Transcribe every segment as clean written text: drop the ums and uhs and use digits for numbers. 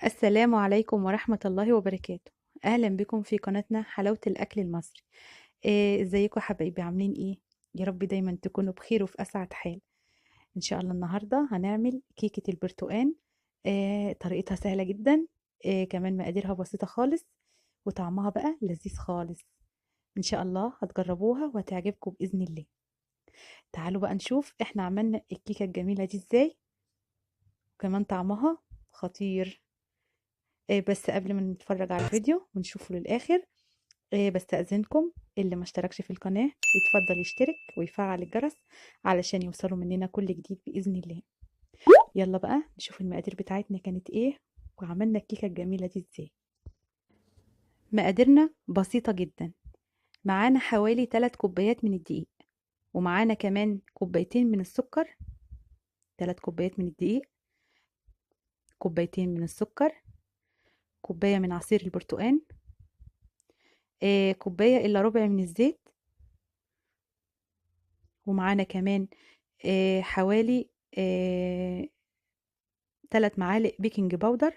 السلام عليكم ورحمة الله وبركاته. أهلا بكم في قناتنا حلاوة الأكل المصري. ازيكم يا حبايبي، عاملين ايه؟ يا رب دايما تكونوا بخير وفي أسعد حال. إن شاء الله النهاردة هنعمل كيكة البرتقان. طريقتها سهلة جدا، كمان مقاديرها بسيطة خالص، وطعمها بقى لذيذ خالص. إن شاء الله هتجربوها وهتعجبكم بإذن الله. تعالوا بقى نشوف احنا عملنا الكيكة الجميلة دي ازاي، وكمان طعمها خطير. بس قبل ما نتفرج على الفيديو ونشوفه للآخر، بستأذنكم اللي ما اشتركش في القناة يتفضل يشترك ويفعل الجرس علشان يوصلوا مننا كل جديد بإذن الله. يلا بقى نشوف المقادير بتاعتنا كانت ايه وعملنا الكيكة الجميلة دي ازاي. مقاديرنا بسيطة جدا، معانا حوالي 3 كوبايات من الدقيق، ومعانا كمان كوبايتين من السكر. 3 كوبايات من الدقيق، كوبايتين من السكر، كوباية من عصير البرتقان، كوباية إلا ربع من الزيت، ومعانا كمان حوالي 3 معالق baking powder،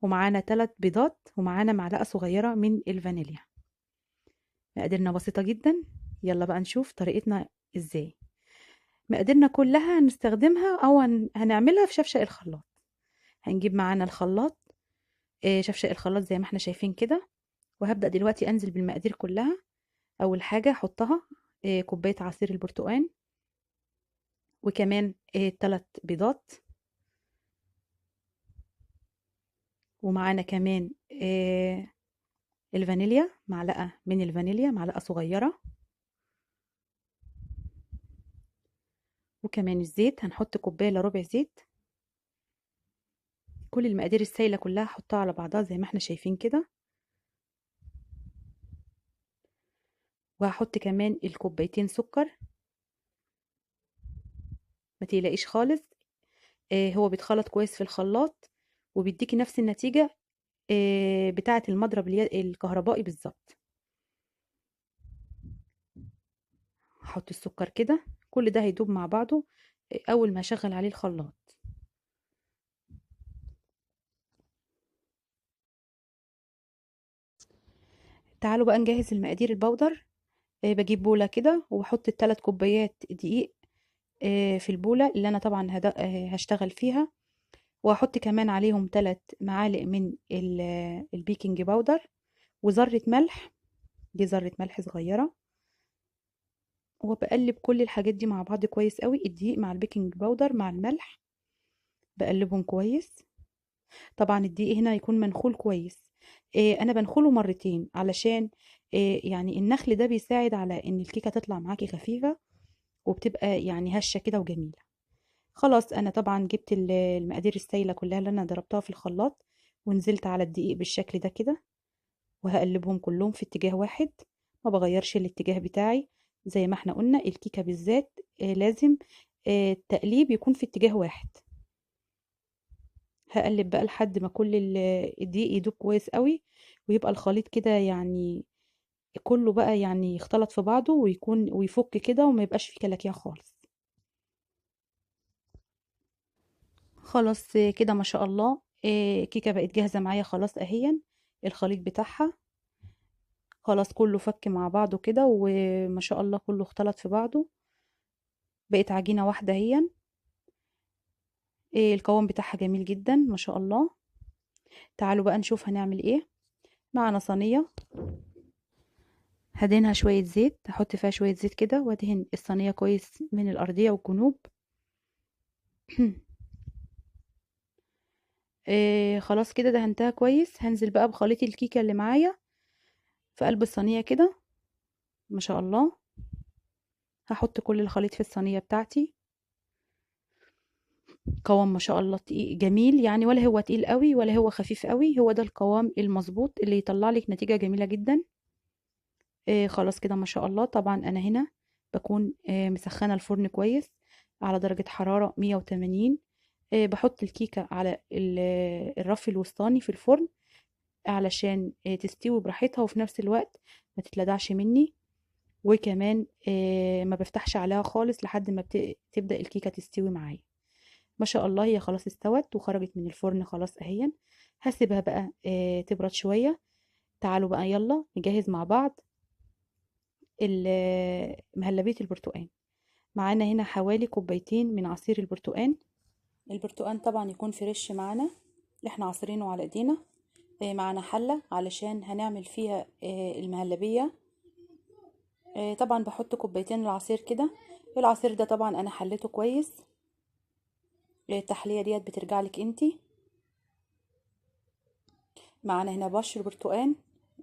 ومعانا 3 بيضات، ومعانا معلقة صغيرة من الفانيليا. مقاديرنا بسيطة جدا، يلا بقى نشوف طريقتنا ازاي. مقاديرنا كلها هنستخدمها او هنعملها في شفشق الخلاط. هنجيب معانا الخلاط، شفشق الخلاط زي ما احنا شايفين كده، وهبدأ دلوقتي انزل بالمقادير كلها. اول حاجة احطها كوباية عصير البرتقان، وكمان 3 بيضات، ومعانا كمان الفانيليا، معلقة من الفانيليا، معلقة صغيرة، وكمان الزيت هنحط كوباية الا ربع زيت. كل المقادير السايلة كلها هحطها على بعضها زي ما احنا شايفين كده، وهحط كمان الكوبايتين سكر. ما تقلقيش خالص، هو بيتخلط كويس في الخلاط وبيديكي نفس النتيجة بتاعة المضرب الكهربائي بالظبط. هحط السكر كده، كل ده هيدوب مع بعضه اول ما اشغل عليه الخلاط. تعالوا بقى نجهز المقادير البودر. بجيب بولة كده وبحط ال3 كوبايات دقيق في البولة اللي انا طبعا هشتغل فيها، وهحط كمان عليهم 3 معالق من ال baking powder، وذرة ملح، دي ذرة ملح صغيرة. وبقلب كل الحاجات دي مع بعض كويس قوي، الدقيق مع ال baking powder مع الملح، بقلبهم كويس. طبعا الدقيق هنا يكون منخول كويس، انا بنخله مرتين علشان يعني النخل ده بيساعد على ان الكيكه تطلع معاكي خفيفة وبتبقى يعني هشه كده وجميلة. خلاص انا طبعا جبت المقادير السايله كلها اللي انا ضربتها في الخلاط، ونزلت على الدقيق بالشكل ده كده، وهقلبهم كلهم في اتجاه واحد، ما بغيرش الاتجاه بتاعي. زي ما احنا قلنا الكيكه بالذات لازم التقليب يكون في اتجاه واحد. هقلب بقى لحد ما كل الدقيق يدوب كويس قوي، ويبقى الخليط كده يعني كله بقى يعني يختلط في بعضه ويكون ويفك كده، وما يبقاش فيه كلاكيع خالص. خلاص كده ما شاء الله، كيكة بقت جاهزة معايا خلاص اهيا. الخليط بتاعها خلاص كله فك مع بعضه كده، وما شاء الله كله اختلط في بعضه، بقت عجينه واحدة اهيا. القوام بتاعها جميل جدا ما شاء الله. تعالوا بقى نشوف هنعمل ايه. معانا صينية هدهنها شوية زيت، هحط فيها شوية زيت كده، وادهن الصينية كويس من الارضية والجنوب. خلاص كده دهنتها كويس. هنزل بقى بخليط الكيكه اللي معايا في قلب الصينية كده ما شاء الله. هحط كل الخليط في الصينية بتاعتي. قوام ما شاء الله تقيل جميل، يعني ولا هو تقيل قوي ولا هو خفيف قوي، هو ده القوام المظبوط اللي يطلع لك نتيجة جميلة جدا. خلاص كده ما شاء الله. طبعا انا هنا بكون مسخنه الفرن كويس على درجه حرارة 180. بحط الكيكه على الرف الوسطاني في الفرن علشان تستوي براحتها، وفي نفس الوقت ما تتلدعش مني، وكمان ما بفتحش عليها خالص لحد ما تبدا الكيكه تستوي معايا. ما شاء الله هي خلاص استوت وخرجت من الفرن خلاص اهيا. هسيبها بقى تبرد شوية. تعالوا بقى يلا نجهز مع بعض مهلبية البرتقال. معانا هنا حوالي كوبايتين من عصير البرتقال. البرتقال طبعا يكون fresh معانا، احنا عصرينه على ايدينا. معانا حلة علشان هنعمل فيها المهلبية. طبعا بحط كوبايتين العصير كده. العصير ده طبعا انا حليته كويس. التحلية ديت بترجع لك انتي. معانا هنا بشر برتقان،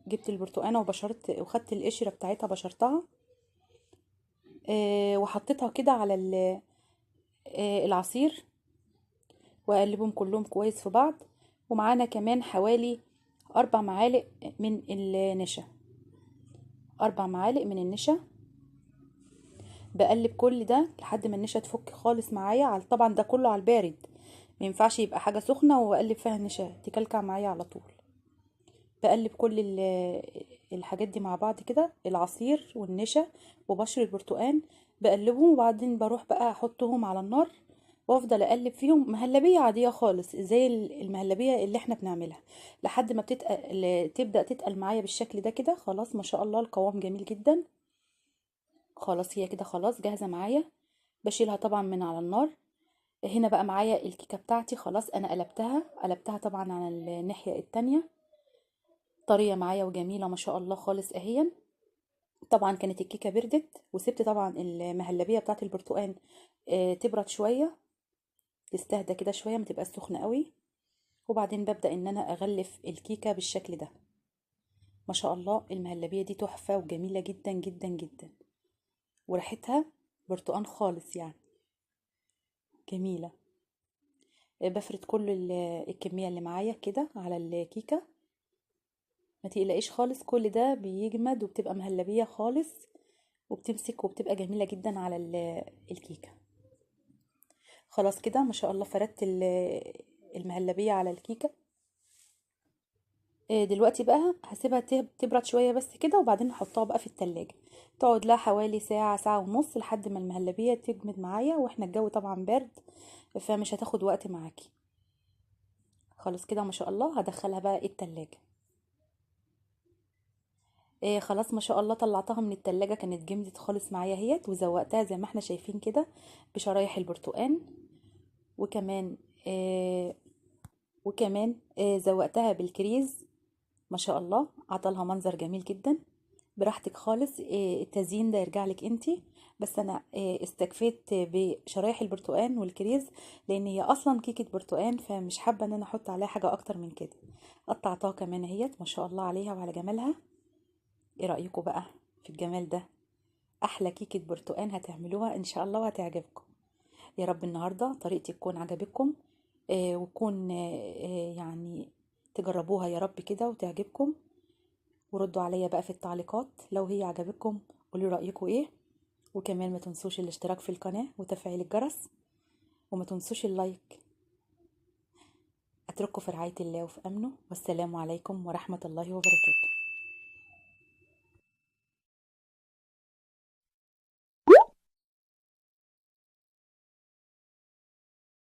جبت البرتقانه وبشرت وخدت القشرة بتاعتها بشرتها، وحطيتها كده على العصير، واقلبهم كلهم كويس في بعض. ومعانا كمان حوالي 4 معالق من النشا، 4 معالق من النشا. بقلب كل ده لحد ما النشا تفك خالص معايا. طبعا ده كله على البارد، ما ينفعش يبقى حاجة سخنة واقلب فيها النشا، تكلكع معايا على طول. بقلب كل الحاجات دي مع بعض كده، العصير والنشا وبشر البرتقان، بقلبهم. وبعدين بروح بقى احطهم على النار وافضل اقلب فيهم. مهلبية عادية خالص زي المهلبيه اللي احنا بنعملها، لحد ما تبدا تتقل معايا بالشكل ده كده. خلاص ما شاء الله القوام جميل جدا. خلاص هي كده خلاص جاهزة معايا. بشيلها طبعا من على النار. هنا بقى معايا الكيكه بتاعتي، خلاص انا قلبتها طبعا على الناحية التانية، طرية معايا وجميلة ما شاء الله خالص اهيا. طبعا كانت الكيكه بردت، وسبت طبعا المهلبيه بتاعت البرتقال تبرد شوية، تستهدى كده شوية، ما تبقاش سخنة قوي. وبعدين ببدا ان انا اغلف الكيكه بالشكل ده. ما شاء الله المهلبيه دي تحفة وجميلة جدا جدا جدا، وريحتها برتقان خالص يعني جميلة. بفرد كل الكمية اللي معايا كده على الكيكه، ما تقلقيش خالص، كل ده بيجمد وبتبقى مهلبية خالص، وبتمسك وبتبقى جميلة جدا على الكيكه. خلاص كده ما شاء الله فردت المهلبيه على الكيكه. دلوقتي بقى هسيبها تبرد شوية بس كده، وبعدين هحطها بقى في التلاجة، تقعد لها حوالي ساعة، ساعة ونص، لحد ما المهلبيه تجمد معايا. واحنا الجو طبعا بارد فمش هتاخد وقت معاكي. خلاص كده ما شاء الله هدخلها بقى التلاجة. خلاص ما شاء الله طلعتها من التلاجة، كانت جمدت خالص معايا اهيت، وزوقتها زي ما احنا شايفين كده بشرايح البرتقان، وكمان زوقتها بالكريز. ما شاء الله عطلها منظر جميل جدا. براحتك خالص، التزيين ده يرجع لك انتي، بس انا استكفيت بشرايح البرتقان والكريز لان هي اصلا كيكة برتقان، فمش حابة ان انا احط عليها حاجة اكتر من كده. قطعتها كمان اهيت ما شاء الله عليها وعلى جمالها. ايه رأيكم بقى في الجمال ده؟ احلى كيكة برتقان هتعملوها ان شاء الله وهتعجبكم يا رب. النهاردة طريقتي تكون عجبتكم، وتكون يعني تجربوها يا رب كده وتعجبكم. وردوا عليا بقى في التعليقات لو هي عجبتكم، قولوا رأيكم ايه. وكمان ما تنسوش الاشتراك في القناة وتفعيل الجرس، وما تنسوش اللايك. اترككم في رعاية الله وفي امنه، والسلام عليكم ورحمة الله وبركاته.